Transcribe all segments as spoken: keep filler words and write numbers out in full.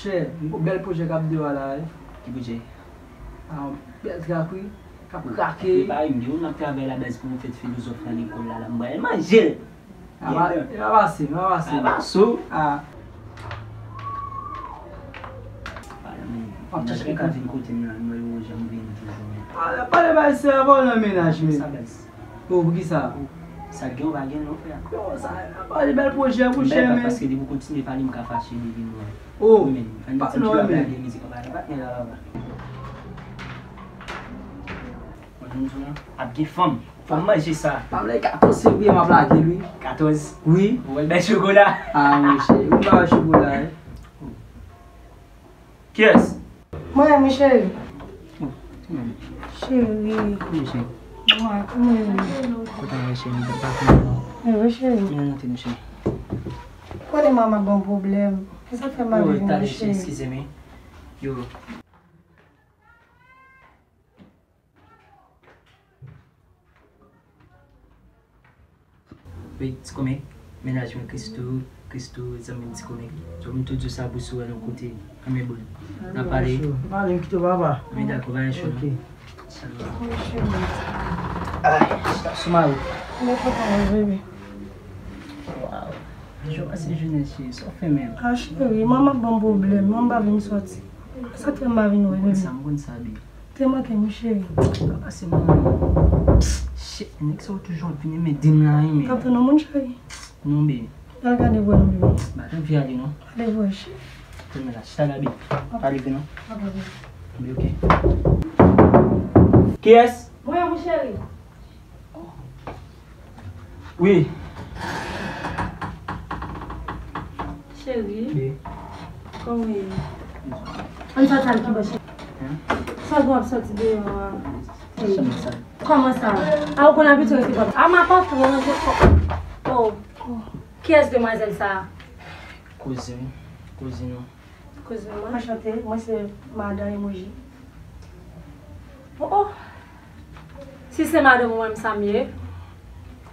Chè, m gon bèl pwojè k ap deyò la, wi. Ki pwojè? Ah, bèl trap, wi. K ap krake. Prepare m, gen moun m ap travay la baz pou m fèt filozòf nan lekòl la, la m pral manje l. Ah, pa, e pa pase, e pa pase. Ah, pa sou. Ah. Pale, men. M ap chèche ka vin kote m la, m wè yo janm vini toujou, men. Ah, pale bay sa, pa nan mennaj, men. Sa baz. Oh, poukisa? Sa gen ou pa gen non, frè. Yo, sa, pale bèl pwojè, mouchè, men. Paske depi w kontinye pale, m ka fache depi mwen. Oh, men, fè n pa ti non, men. Lage mizik, pale, patnè la, papa. Mwen, nou di w, ap gen fanm. Fò m manje sa. Pa m lè katòz fevriye, m ap lage l, wi. Katòz? Wi. Ou wè l bay chokola? Ah, mouchè, ou pa wè chokola, wi. Kiyès? Mwen, wi, cheri. Oh, mwen. Cheri. Wi, cheri. Mwen, mwen. Kote w ye, cheri? M pa konn non. Mwen, wi, cheri. Men, antre, cheri. Konnen manman ban m pwoblèm. E sa k fè m pa vin, wi, cheri. Oh, tande, cheri, eskize m. Yo. Wi, ti kòmik, mennaj mwen Christoo, Christoo, zanmi m ti kòmik. Zanmi m tou di w sa pou si w wè l yon kote, anben bon, n a pale. Pale, m kite w, papa. Wi, dakò, pa gen cho non. Ok. Sèlman. Wi, cheri. Ay, chita sou mari. Mwen kontan wè w, bebe. Waw. Jou pase jounen, cheri, sa w fè menm? Ah, cheri, manman ban m pwoblèm, manman pa vin sòti. Sa k fè m pa vin wè, bebe. M konn sa, m konn sa, bebe. Te manke m, cheri. Pa pase manman. Shit, nèg sa yo toujou ap vini men di m la, wi, men. Kapten nan moun, cheri. Non, baby. Al gade vwè non, baby. Ba, tanpri ale non. Ale vwè, cheri. Tanpri la, chita la, baby. Pa leve non. Pa leve. Baby, ok. Kiyès? Mwen, wi, cheri. Wi. Cheri. Wi. Kòman w ye? Ann sòti al kibò, cheri. Hein? Sa w ap sòti deyò a? Cheri. Kòman sa? A, ou konn abitye rete kòm. A, m ap antre ranje kò. Oh. Kiyès demwazèl sa a? Kouzin. Kouzin nou. Kouzin mwen. Anchante, mwen se madan Emoji. Oh, oh. Si se madan mwen, m sa m ye.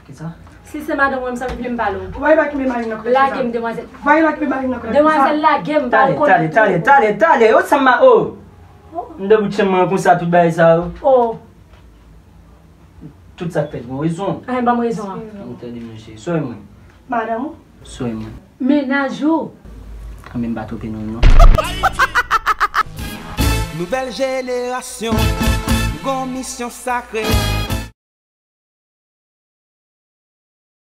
Kisa? Si se madan mwen, m sa m vle m pale w. Why you like me, Marina? Lage m, demwazèl. Why you like me, Marina? Demwazèl, lage m, pa w konn. Tale, tale, tale, tale. Oh, sa m ma, oh. Oh. M debout chanm mwen konsa, tout bagay sa, oh. Oh. Tout sa k fèt, gon rezon. Anyen, ban m rezon an. M tande, monchè. Sòy mwen. Madanm ou? Sòy mwen. Mennaj ou? Anben, m pa twonpe non, non. Nouvèl jenerasyon, gon misyon sakre.